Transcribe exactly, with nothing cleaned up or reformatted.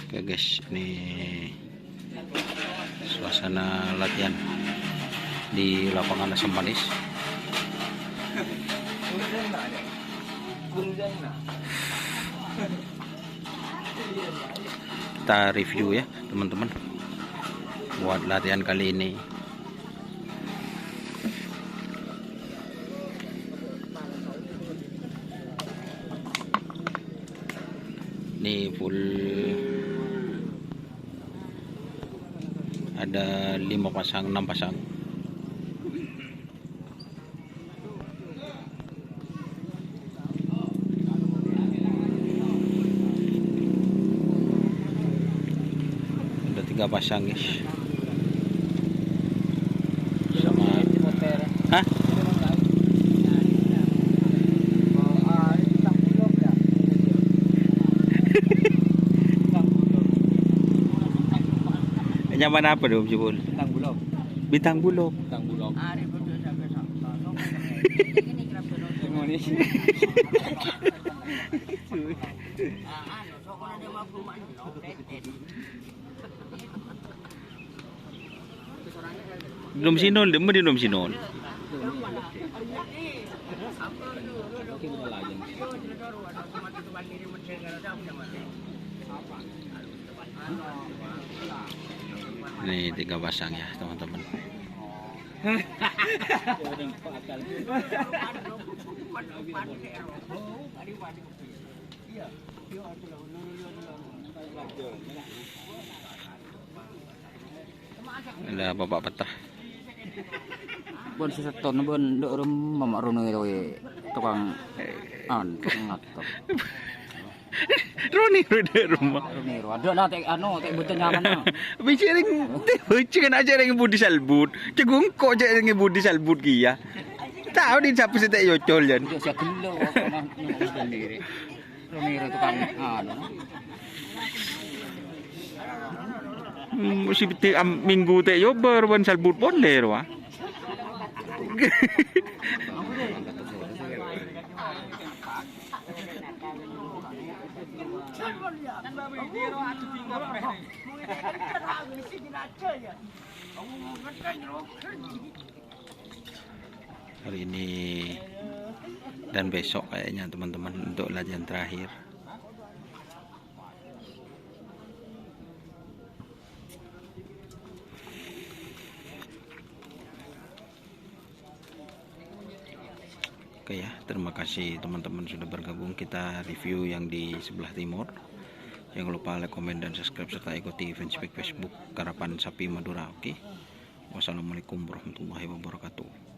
Oke guys, ini suasana latihan di lapangan Asam Manis. Kita review ya teman-teman, buat latihan kali ini. Ini full, ada lima pasang, enam pasang. Ada tiga pasang, guys. Sama. Hah? Nyaman apa dong, Jebul? Bintang Bulog. Bintang Bulog. Bintang Bulog. Ngono iki. Nom Sinol, demo di Nom Sinol. Ini tiga pasang ya, teman-teman. Ada bapak petah. Bon seseton bon nduk rum mamak Roni rowe tukang an, tukang ngatop. Roni rowe dek rumah. Roni rowe. Ada lah tek anu, tek buten nyaman. Bicara ring, tek boceng kan aja ring budi salbut. Cegungko aja ring budi salbut kia. Tahu di siapa sih tek yocol jan. Yo saya gelo, sendiri. Roni rowe tukang anu. Hmm, si beti am-, minggu tek yober ban salbut pon le rowa. Hari ini dan besok kayaknya, teman-teman, untuk latihan terakhir. Oke ya, terima kasih teman-teman sudah bergabung. Kita review yang di sebelah timur. Jangan lupa like, komen, dan subscribe, serta ikuti fanspage Facebook Karapan Sapi Madura. Oke. Wassalamualaikum warahmatullahi wabarakatuh.